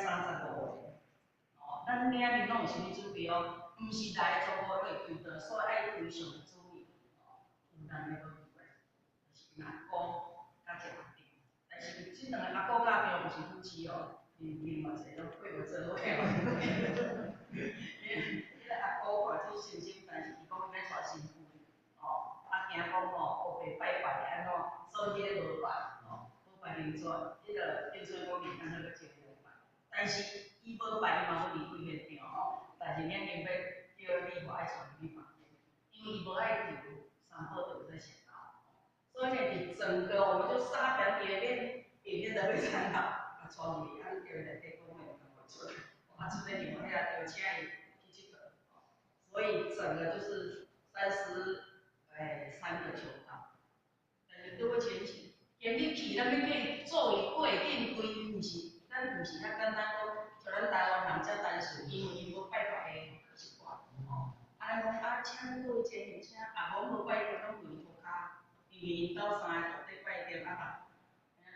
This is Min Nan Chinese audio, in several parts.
35個。哦，咱領面攏有心理準備哦，毋是來全部攏會求到，所以愛非常的注意。哦，有男的無奇怪，就是阿公佮一個阿丈，但是這兩個阿公佮阿丈毋是夫妻哦，另另外一個攏過無做伙哦。彼個阿公看這信心，但是伊講伊欲娶新婦，哦，啊驚講吼，烏白拜拜按怎，所以彼個無拜，哦，無拜靈桌，彼個變做講伊通好閣招來拜，但是伊無拜，伊嘛無離開現場吼，但是領因欲叫美華愛帶入去房間，因為伊無愛求三寶就會使食到，所以呢，佇整個我們就沙盤碟變影片得非常好，啊，帶入去，啊，叫伊內底講話毋通出來，啊，出來另外遐就請伊去佚佗，所以整個就是三十三個求道，但是拄要前行，今日去，咱欲叫伊做伊過緊規，毋是，咱毋是遐簡單講，像咱台灣人遮單純，因為𪜶無拜拜的習慣，吼，啊，咱講啊，請你倒位請，啊，無無拜拜攏跪塗跤，因為𪜶兜三個大塊拜殿啊，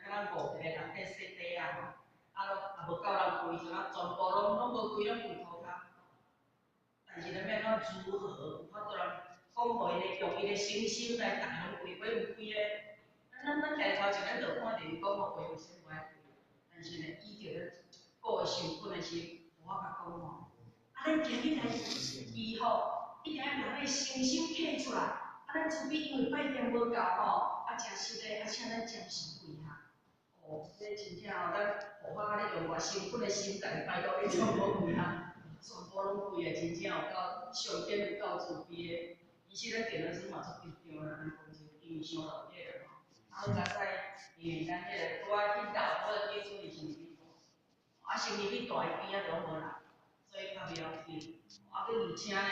敢若五個人伫洗底啊吼，啊，攏也無夠人跪，啥全部攏攏無跪，攏跪塗跤。但是咱欲按怎如何有法度人講予伊個用伊個身心來逐个攏跪，袂毋跪咧。咱咱咱徛頭前，咱就看著伊講吼，話為啥無愛跪？但是呢，伊著咧顧的心本的心，有法甲講吼。啊，咱今日來祈福，一定愛共咱的身心客出來。啊，咱慈悲因為拜殿無夠吼，啊，誠實的，啊，請咱暫時跪下。哦，這真正吼，咱護法咧用偌辛苦的心共拜託伊全部跪下，全部攏跪啊，真正有夠上天有夠慈悲的。其實咱電腦師嘛足緊張啦，咱講真，因為傷熱個吼。啊，好佳哉，因為咱彼個拄仔去老，拄仔去處理生理大，啊，生理大伊邊仔就攏無人，所以較袂要緊。啊，閣而且呢。